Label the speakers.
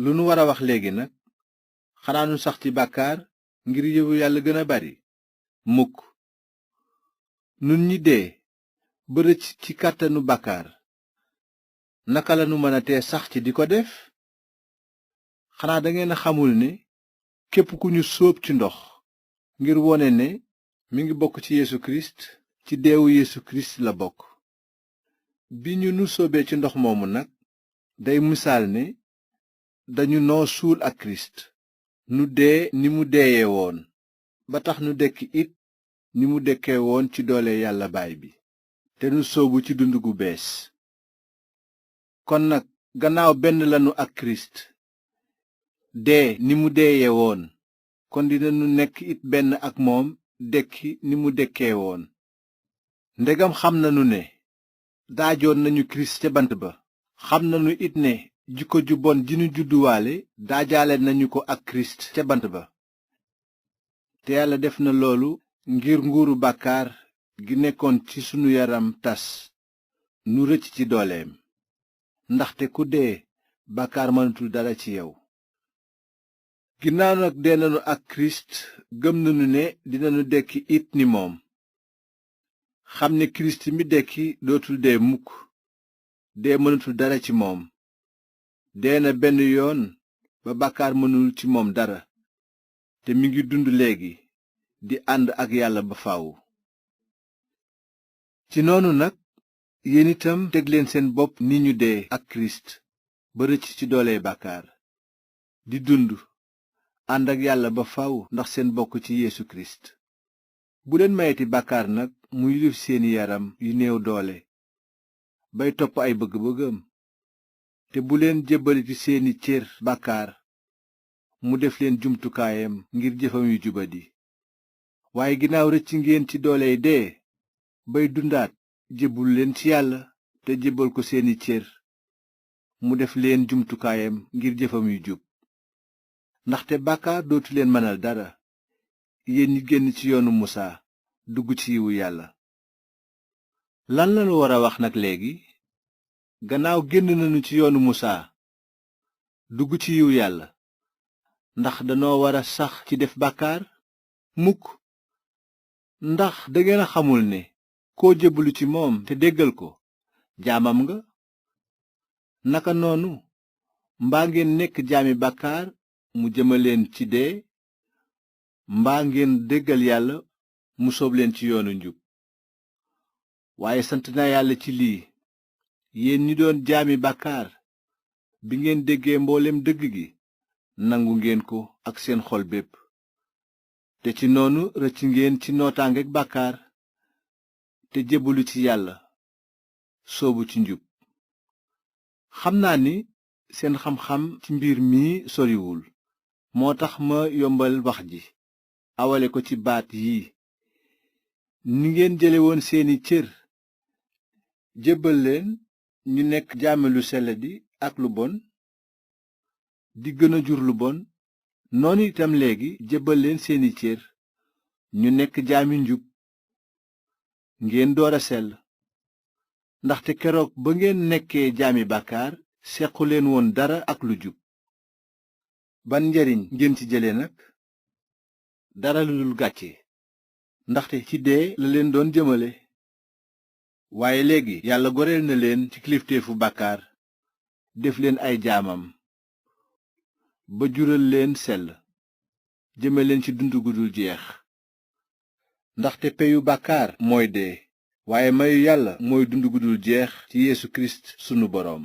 Speaker 1: lu nu war a wax léegi nag xanaa nu sax ci bàkkaar ngir yiwu yàlla gën a bari? mukk. nun ñi dee ba rëcc ci kàttanu bàkkaar naka lanu mën a tee sax ci di ko def? xanaa dangeen a xamul ne képp ku ñu sóob ci ndox ngir wone ne mi ngi bokk ci Yesu Kirist ci deewu Yesu Kirist la bokk. bi ñu nu sóobee ci ndox moomu nag day misaal ne dañu noo suul ak Kirist nu dee ni mu deeye woon ba tax nu dekki it ni mu dekkee woon ci doole Yàlla Baay bi te nu sóobu ci dund gu bees. kon nag gannaaw benn lanu ak Kirist dee ni mu deeye woon kon dinanu nekk it benn ak moom dekki ni mu dekkee woon. ndegam xam nanu ne daajoon nañu Kirist ca bant ba xam nanu it ne jikko ju bon ji nu judduwaale daajaale nañu ko ak Kirist ca bant ba. te Yàlla def na loolu ngir nguuru bàkkaar gi nekkoon ci sunu yaram tas nu rëcc ci dooleem. ndaxte ku dee bàkkaar mënatul dara ci yow. ginnaaw nag dee nanu ak Kirist gëm nanu ne dinanu dekki it ni moom. xam ne Kirist mi dekki dootul dee mukk. dee mënatul dara ci moom. dee na benn yoon ba bàkkaar mënul ci moom dara te mi ngi dund léegi di ànd ak Yàlla ba faaw. ci noonu nag yéen itam teg leen seen bopp ni ñu dee ak Kirist ba rëcc ci doole bàkkaar di dund ànd ak Yàlla ba faaw ndax seen bokk ci Yesu Kirist. bu leen mayeti bàkkaar nag mu yilif seeni yaram yu néew doole bay topp ay bëgg-bëggam. te bu leen jébbaliti seeni cër bàkkaar mu def leen jumtukaayam ngir jëfam yu jubadi. waaye ginnaaw rëcc ngeen ci dooley dee bay dundaat jébbul leen ci Yàlla te jébbal ko seeni cër mu def leen jumtukaayam ngir jëfam yu jub. ndaxte bàkkaar dootu leen mënal dara yéen ñi génn ci yoonu Musaa dugg ci yiwu Yàlla. lan lanu war a wax nag léegi? gannaaw génn nañu ci yoonu Musaa dugg ci yiwu Yàlla ndax danoo war a sax ci def bàkkaar? mukk. ndax dangeen a xamul ne koo jébbalu ci moom te déggal ko jaamam nga? naka noonu mbaa ngeen nekk jaami bàkkaar mu jëmaleen ci dee mbaa ngeen déggal Yàlla mu soob leen ci yoonu njub. waaye sant naa Yàlla ci lii, yéen ñi doon jaami bàkkaar bi ngeen déggee mboolem dëgg gi nangu ngeen ko ak seen xol bépp te ci noonu rëcc ngeen ci nootaangeek bàkkaar te jébbalu ci Yàlla soobu ci njub. xam naa ni seen xam-xam ci mbir mii soriwul moo tax ma yombal wax ji awale ko ci baat yii: ni ngeen jële woon seeni cër jébbal leen ñu nekk jaami lu selladi ak lu bon di gën a jur lu bon, noonu itam léegi jébbal leen seeni cër ñu nekk jaami njub ngeen door a sell. ndaxte keroog ba ngeen nekkee jaami bàkkaar sequ leen woon dara ak lu jub. ban njariñ ngeen ci jële nag? dara lu dul gàcce, ndaxte ci dee la leen doon jëmale. waaye léegi Yàlla goreel na leen ci kilifteefu bàkkaar def leen ay jaamam ba jural leen sell jëme leen ci dund gu dul jeex. ndaxte peyu bàkkaar mooy dee waaye mayu Yàlla mooy dund gu dul jeex ci Yesu Kirist sunu boroom.